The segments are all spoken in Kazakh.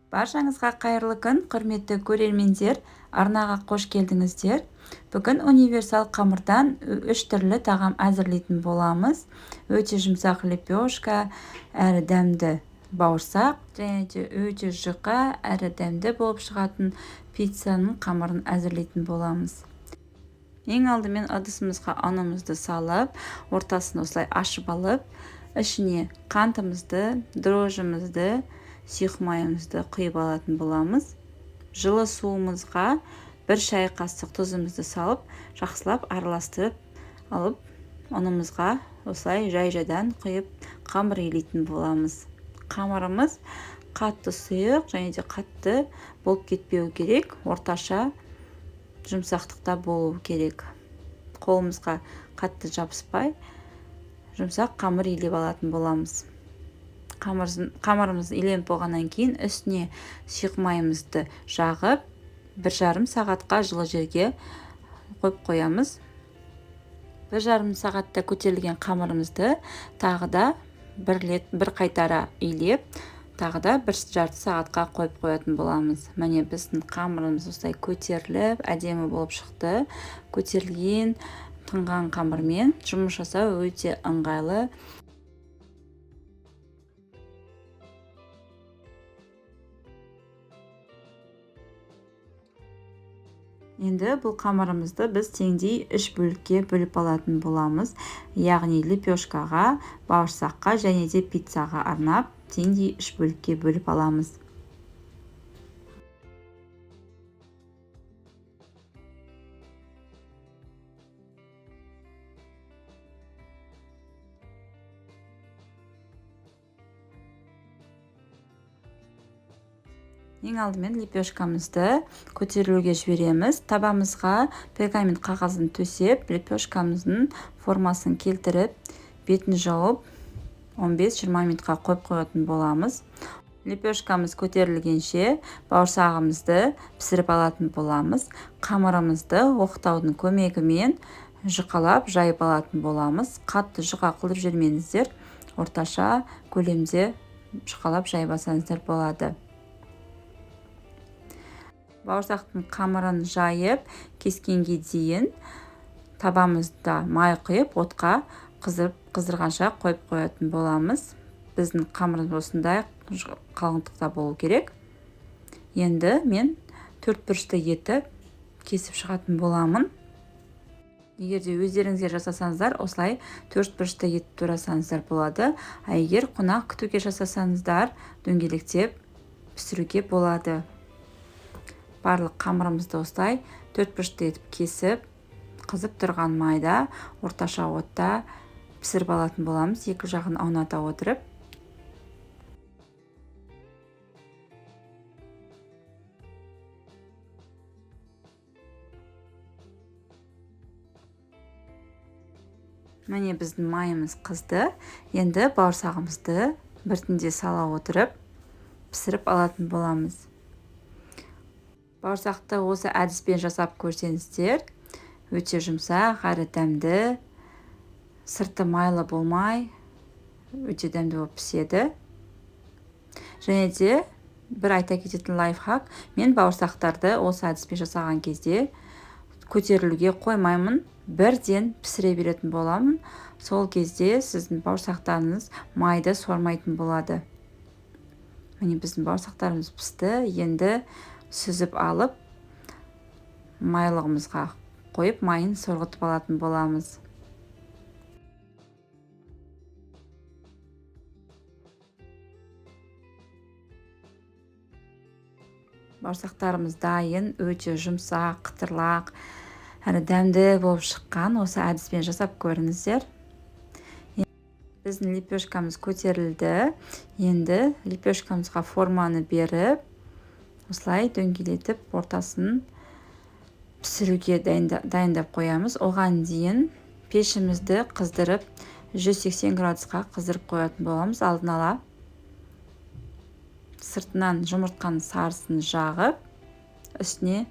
Баршаңызға қайырлы күн, құрметті көрермендер, арнаға қош келдіңіздер. Бүгін универсал қамырдан 3 түрлі тағам әзірлейтін боламыз. Өте жұмсақ лепешка, әрі дәмді бауырсақ, және де өте жұқа, әрі дәмді болып шығатын пиццаның қамырын әзірлейтін боламыз. Ең алдымен ыдысымызға ұнымызды салып, ортасын осылай ашып алып, ішіне қантымызды, дрожжымызды, сұйық майымызды құйып алатын боламыз. Жылы суымызға 1 шай қасық тұзымызды салып, жақсылап араластырып алып, ұнымызға осылай жай-жайдан құйып қамыр илейтін боламыз. Қамырымыз қатты сұйық және де қатты болып кетпеу керек, орташа жұмсақтықта болу керек. Қолымызға қатты жабыспай, жұмсақ қамыр илеп алатын боламыз. Қамырымыз иленіп болғаннан кейін үстіне сұйық майымызды жағып, 1,5 сағатқа жылы жерге қойып қоямыз. 1,5 сағатта көтерілген қамырымызды тағы да бір қайтара илеп, тағы да 1,5 сағатқа қойып қоятын боламыз. Міне біздің қамырымыз осылай көтеріліп, әдемі болып шықты. Көтерілген, тынған қамырмен жұмыс жасау өте ыңғайлы. Енді бұл қамырымызды біз теңдей 3 бөлікке бөліп алатын боламыз. Яғни лепешкаға, бауырсаққа және де пиццаға арнап теңдей 3 бөлікке бөліп аламыз. Ең алдымен лепешкамызды көтерілуге жібереміз. Табамызға пергамент қағазын төсеп, лепешкамыздың формасын келтіріп, бетін жауып, 15-20 минутқа қойып қоятын боламыз. Лепешкамыз көтерілгенше бауырсағымызды пісіріп алатын боламыз. Қамырымызды оқтаудың көмегімен жұқалап жайып алатын боламыз. Қатты жұқа қылып жібермеңіздер, орташа көлемде жұқалап жайып алсаңыздар болады. Бауырсақтың қамырын жайып, кескенге дейін табамызда май құйып, отқа қыздырғанша қойып қоятын боламыз. Біздің қамырымыз осындай қалыңдықта болу керек. Енді мен 4 бұрышты етіп кесіп шығатын боламын. Егер де өздеріңізге жасасаңыздар, осылай 4 бұрышты етіп турасаңыздар болады. А егер қонақ күтуге жасасаңыздар, дөңгелектеп пісіруге болады. Барлық қамырымызды осылай 4 бұрышты етіп кесіп, қызып тұрған майда орташа отта пісіріп алатын боламыз, екі жағын ауната отырып. Міне біздің майымыз қызды. Енді бауырсағымызды біртінде сала отырып пісіріп алатын боламыз. Бауырсақты осы әдіспен жасап көрсеңіздер, өте жұмсақ, әрі дәмді, сырты майлы болмай, өте дәмді болып піседі. Және де бір айта кететін лайфхак, мен бауырсақтарды осы әдіспен жасаған кезде көтерілуге қоймаймын, бірден пісіре беретін боламын. Сол кезде сіздің бауырсақтарыңыз майды сормайтын болады. Міне біздің бауырсақтарымыз пісті. Енді сүзіп алып, майлығымызға қойып, майын сорғытып алатын боламыз. Бауырсақтарымыз дайын, өте жұмсақ, қытырлақ, әрі дәмді болып шыққан. Осы әдіспен жасап көріңіздер. Біздің лепешкамыз көтерілді. Енді лепешкамызға форманы беріп, осылай дөңгелетіп ортасын пісіруге дайындап қоямыз. Оған дейін пешімізді қыздырып, 180 градусқа қыздырып қоятын боламыз. Алдын ала сыртынан жұмыртқаның сарысын жағып, үстіне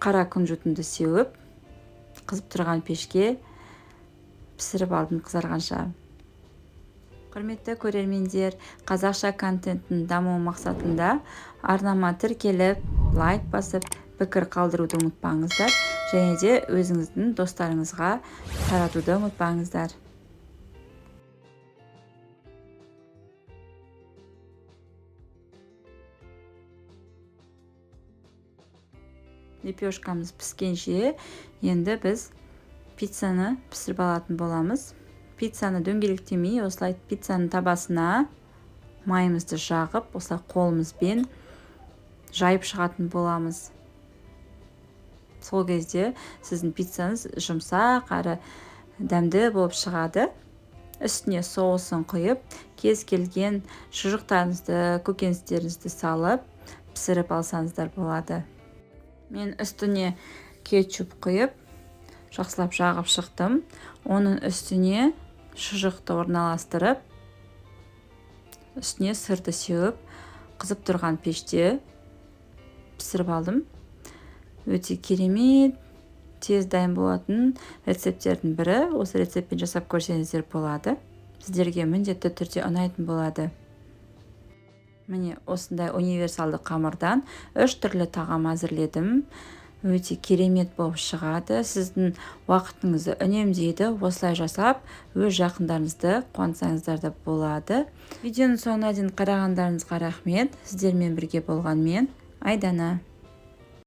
қара күнжітінді сеуіп, қызып тұрған пешке пісіріп алдым қызарғанша. Құрметті көрермендер, қазақша контенттің дамуы мақсатында арнама тіркеліп, лайк басып, пікір қалдыруды ұмытпаңыздар және де өзіңіздің достарыңызға таратуды ұмытпаңыздар. Лепешкамыз піскенше енді біз пиццаны пісіріп алатын боламыз. Пиццаны дөңгелектемей, осылай пиццаның табасына майымызды жағып, осылай қолымызбен жайып шығатын боламыз. Сол кезде сіздің пиццаңыз жұмсақ әрі дәмді болып шығады. Үстіне соусын құйып, кез келген шұжықтарыңызды, көкөністеріңізді салып, пісіріп алсаңыздар болады. Мен үстіне кетчуп құйып, жақсылап жағып шықтым. Оның үстіне шұжықты орналастырып, үстіне сырды сеуіп, қызып тұрған пеште пісіріп алдым. Өте керемет, тез дайын болатын рецепттердің бірі. Осы рецептпен жасап көрсеңіздер болады. Сіздерге міндетті түрде ұнайтын болады. Міне, осындай универсалды қамырдан 3 түрлі тағам әзірледім. Өте керемет болып шығады. Сіздің уақытыңызды үнемдейді. Осылай жасап, өз жақындарыңызды қуантсаңыздар да болады. Видеоның соңына дейін қарағандарыңызға рахмет. Сіздермен бірге болған мен, Айдана.